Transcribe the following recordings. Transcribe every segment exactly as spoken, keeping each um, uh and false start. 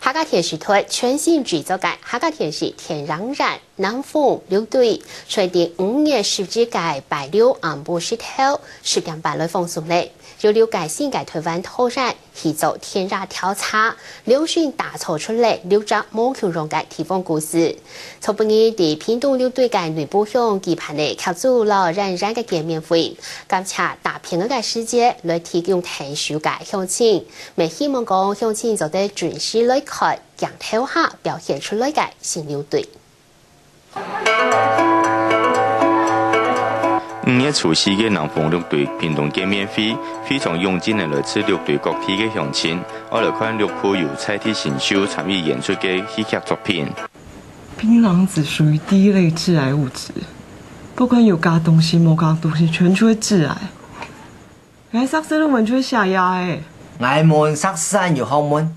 客家電視台全新製作个客家電視電影院南風六堆，選定五月十日个拜六暗晡時頭十點半來放送咧。有六个新个台灣導演去做田野調查，量身打造出來六隻無共樣个地方故事。昨晡日在屏東六堆个內埔鄉舉辦个劇組摎演員个見面會，感謝打拼个時節來提供𢯭手个鄉親，也希望講鄉親做得準時來看鏡頭下表現出來个新六堆。五月初四个南風六堆屏東見面會，非常湧進个來自六堆各地个鄉親，愛來看六部由在地新秀參與演出个戲劇作品。檳榔子屬於第一類致癌物質，不管有加東西、無加東西，全就會致癌。𠊎食食落去就會下牙欸。𠊎問食食有好問，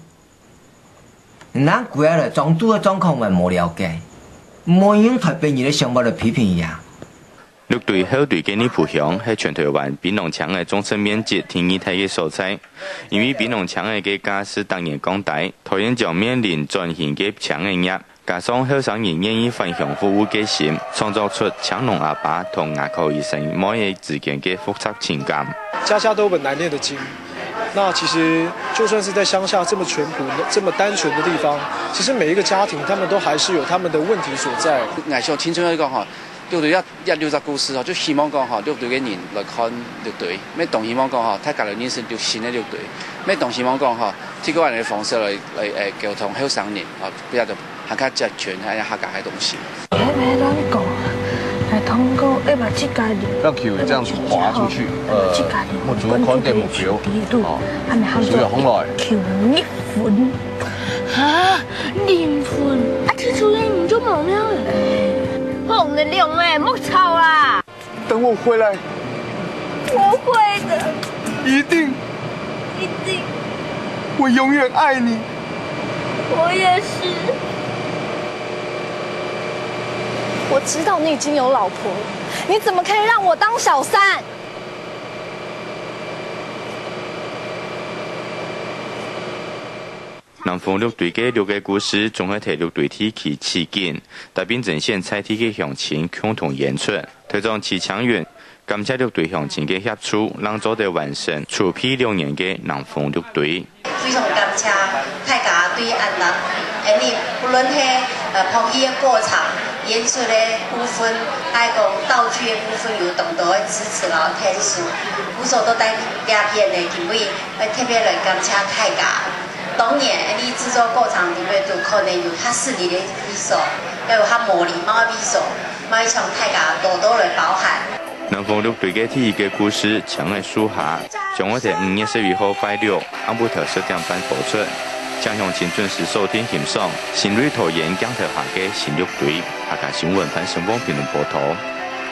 你人歸下來裝肚个狀況還無了解，毋好用台北人个想法來批評佢啊。六堆後堆个內埔鄉係全台灣檳榔青个種植面積第二大个所在，因為檳榔青个價數逐年降低，桃園將面臨轉型个青个業。 加上後生人願意返鄉服務个心，創造出青農阿爸同牙科醫生妹仔之間个複雜情感。家家都有本難念的經。那其實就算是在鄉下這麼淳樸、這麼單純的地方，其實每一個家庭他們都還是有他們的問題所在。𠊎想青春來講吼，六堆這這六隻故事吼，就希望講吼，六堆个人來看六堆，乜當希望講吼，大家來認識六新个六堆，乜當希望講吼，透過恁樣个方式來來誒溝通後生人吼，不曉得 還較接近還有客家个東西。還無亂講，來通過，愛把自家人，讓球這樣子滑出去，呃，目珠看對目標，哦，所以紅來。球入分。啊，零分，啊，踢出去你就無命了。紅的兩个，莫吵啦。 等我回來，我會的，一定，一定，我永遠愛你。我也是。我知道你已經有老婆了，你怎麼可以讓我當小三？ 南風六堆个六個故事，總係在六堆地區取景，大兵徵選在地个鄉親共同演出。隊長徐昌元感謝六堆鄉親个協助，正做得完成籌備兩年个南風六堆。非常感謝大家對恁樣，恁樣，不論係呃拍戲个過程、演出个部分，還有講道具个部分，有當多个支持摎𢯭手，故所到底這片呢，今晡日愛特別來感謝大家。 當然，你製作過程裡背都可能有較失禮个位所，也有較無禮貌个位所，嘛愛請大家多多來包涵。南風六堆个第一個故事，青个樹下，將會在五月十一號拜六暗晡頭十點半播出。請鄉親準時鎖定欣賞新銳桃園鏡頭下个新六堆。客家新聞潘成峰評論報導。